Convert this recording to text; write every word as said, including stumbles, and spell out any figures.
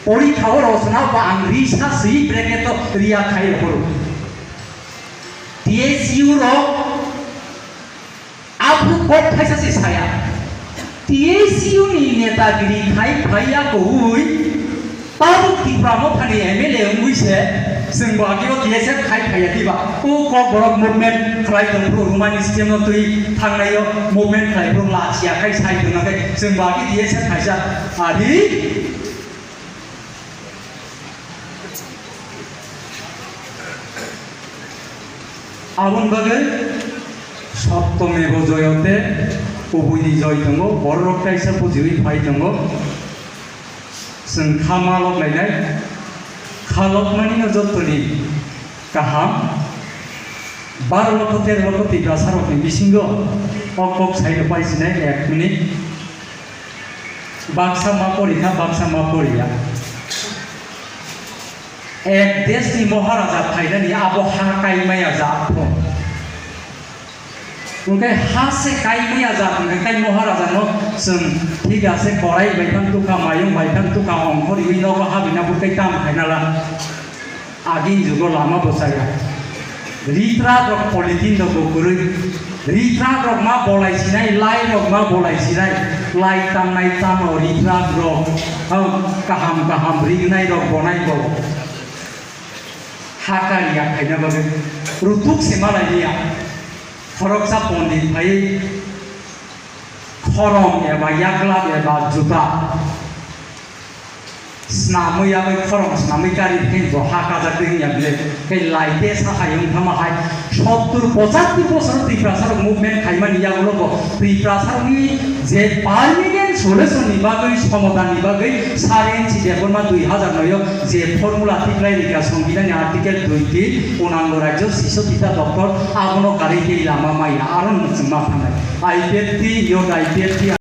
Porikha o rosna ba ang ri sa swi bracket o riya khai rw. T S U rok aphuru kok thaisa se saya. T S U ni netagiri khai phaiya koi, tabuk Tipra Mothani M L A wngwi se, chwng bo ageo T S F khai phaiya diba? O Kokborok movement khlai tong phuru Rumani system no twi thangnai o movement khlai phuru lachiya khai sai tong khe chwng bo agi T S F khaisa ari. Aboni bagwi sottomevo joyote, kubui ni joy tongo, borok kaisa bujiwi phai tongo. Chwng kha malok lainai, kha lokmani no jottoni kaham. Baro lokho tero lokho Tiprasa rokni bisingo o kok sai rw pai sinai ek minute. Baksa ma pori kha, baksa ma pori ya. Ek desh ni Maharaja phainani abo ha kaimaya jat pho. Hwnkhe ha se kaimaya jat hwnkhe kai Maharaja no chwng thik ase korai bai phang tukha, mayung bai phang tukha, ongkhor iwi nogo habina bwkhai tam khainala. Agini jugo lama bo chaya. Ritrak rok polythene rok bo kwrwi. Ritrak rok ma bolai sinai, lai rok ma bolai sinai. Lai tangnai tamo ritrak rok. Oh, kaham kaham rignai rok bonai bo. Hakari ya khaina bagwi. Rutuk se malai ya. Khoroksa pondit phai khorong eba yaklap eba juta. Snamwi aboni khorang snamwi kari khe bo ha kajak twi wngya bile. Khe lai te sa hai wng thama hai sottur pochattur bosor Tiprasa rok movement khaimani yagulo bo Tiprasa rokni je permanent solution ni bagwi, somodan ni bagwi Saren si Debbarma dui hajar noi o je formula tiklai rikha Songbidan ni article dui ti punango rajyo siso tita doktor abono karwi tei lama maya aro nwng chwngma thangnai. I P F T, yo I P F T.